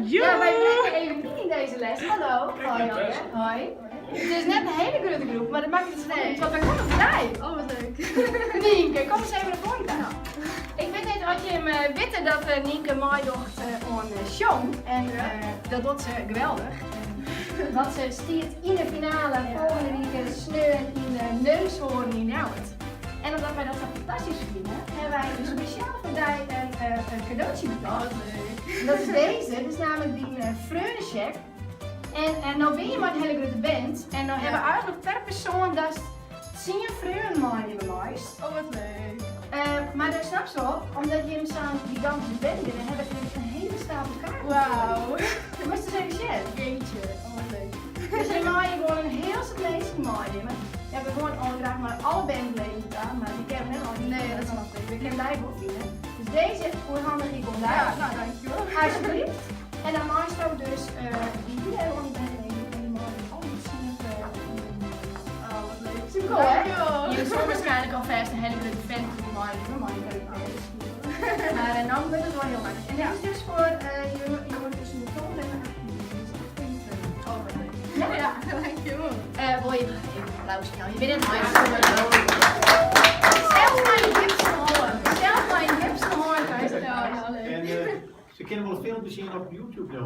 Ja, wy bringe even yn yn dizze les. Hallo. Hoi allegear. Hoi. It is net in hiele grutte groep, mar dat makket net út, want wy komme foar dy. Oh, wat leuk. Nynke, kom ris even nei foaren ta. Ik wit net oft jim witte dat Nynke meidocht oan Sjong en dat docht se geweldich. Want se stiet yn de finale folgjende wike sneon yn Neushoorn yn Ljouwert. En omdat wy dat sa fantastysk fine, hawwe wy dus spesjaal foar dy in kadootsje betocht. En dat is dizze, dit is namelijk dyn freonecheck. En no binne je mei in hiele grutte band en no hawwe we eigentlik per persoan datst tsien freonen meinimme meist. Oh, wat leuk. Mar dêr snapst wol, omdat jim sa'n gigantyske band binne, hawwe we in hiele stapel kaarten. Wauw. Moatst ris even sjen. Jeetje, oh wat leuk. Dus je meie gewoan in hiel soad minsken meinimme. Ja, we wolle al graach nei alle bandleden ta, mar dy kinne we net allegear. Nee, dat snap ik. We kinne dy wol fine. Dus dizze oerhandig ik oan dy. Ja, no, dankjewol. Alsjeblieft. En dan meisto dus dy even oan dy bandleden en dy meie al dy tsien freonen. Oh, wat leuk. Super cool, hè? Dankjewel. Je is waarschijnlijk alvast een hele grote fan van die meinimme, mei dy leuk. Maar dan wurdt it wol hiel maklik. En dit is dus foar jongen tusken de 12 en de 18. Dus echt foar je freonen. Oh, wat leuk. Ja? Ja, dankjewel. Wol je even een applaus jaan? Je bent net Sels mei in gipsen hân. Sels mei in gipsen hân krijst it. Ja, nou leuk. En se kinne wol in filmpje sjen op YouTube no.